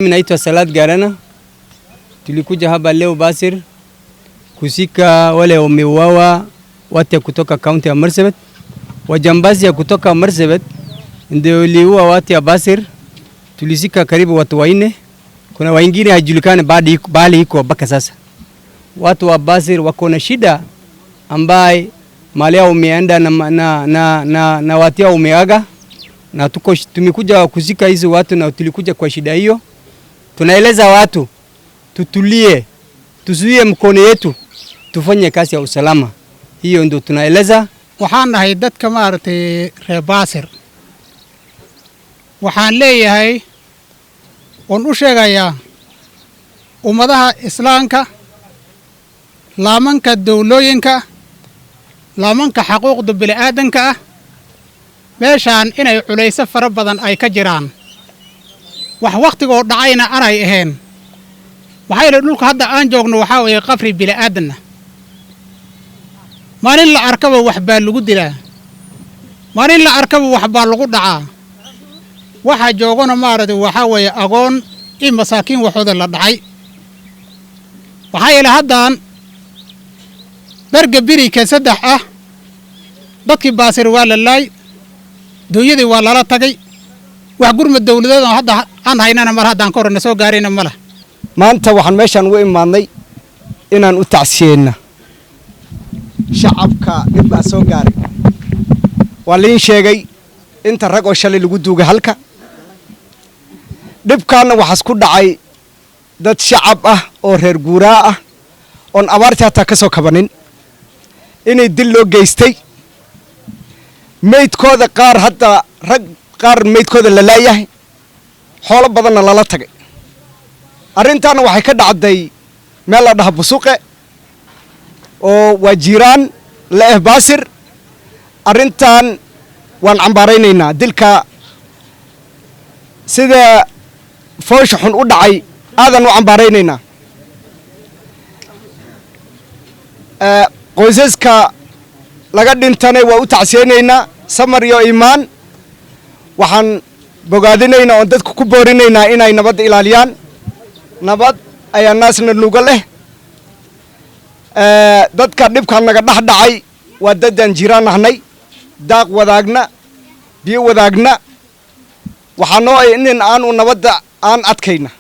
Mimi naitwa Salad Garana. Tulikuja hapa leo Basir kuzika wale wameuawa watu kutoka kaunti ya Marsabit. Wajambazi ya kutoka Marsabit ndio waliua watu ya Basir. Tulizika karibu watu 4. Kuna wengine hajulikani bali iko mpaka sasa. Watu wa Basir wako na shida ambaye mali yao umeenda na watu yao umeaga, na tuko tumekuja kuzika hizi watu na tulikuja kwa shida hiyo. Tunaeleza watu tutulie, tuzuie mkono yetu, tufanye kazi ya usalama. Hiyo ndio tunaeleza. Waxaan nahay dadka maaragtay reer Baasir. Waxaan leeyahay oon u sheegayaa ummadaha islaamka, laamanka dowlooyinka, laamanka xaquuqda bini'aadanka ah, meeshaan inay culayso fara badan ay ka jiraan. Wax wakhtigoo dhacayna anay ahayn. Maxaa yeelay dhulka hadda aan joogno waxaa weeye qafri bini'aadanna. Maalin la arkaba wax baa lagu dilaa, maalin la arkaba wax baa lagu dhacaa. Waxaa joogana maaragtay waxaa weeye agoon iyo masaakiin waxooda la dhacay. Maxaa yeelay haddaan darga birika 3 ah dadkii Baasir waa la laay, duunyadii waa lala tagay. Wax gurmad dawladeed oo hadda aan haynana mar haddaan ka horena soo gaarayna ma laha. Maanta waxaan meeshaan ugu imaadnay inaan u tacsiyeyna shacabka dhib baa soo gaaray. Waa liin sheegay inta rag oo shalay lagu duugay halka. Dhibkaana waxaas ku dhacay dad shacab ah oo reer guuraa ah oon abaartii hataa ka soo kabanin, inay dil loo geystay. Meydkooda qaar hadda rag qaar meydkooda la laayahay, xoolo badanna lala tagay. Arrintaana waxay ka dhacday meel la dhaha Busuqe oo waa jiiraan la eh Baasir. Arrintan waan cambaaraynaynaa, dilka sida foosha xun u dhacay aadan u cambaaraynaynaa. Qoysaska laga dhintana waa u tacsiyeynaynaa samar iyo iimaan. Waxaan bogaadinaynaa oon dadka ku boorinaynaa inay nabadda ilaaliyaan. Nabad ayaa naasna nuga leh. Dadka dhibkan naga dhex dhacay waa dadaan jiraan nahnay, daaq wadaagna, biyo wadaagna. Waxaa noo ay inin aanu nabadda aan adkayna.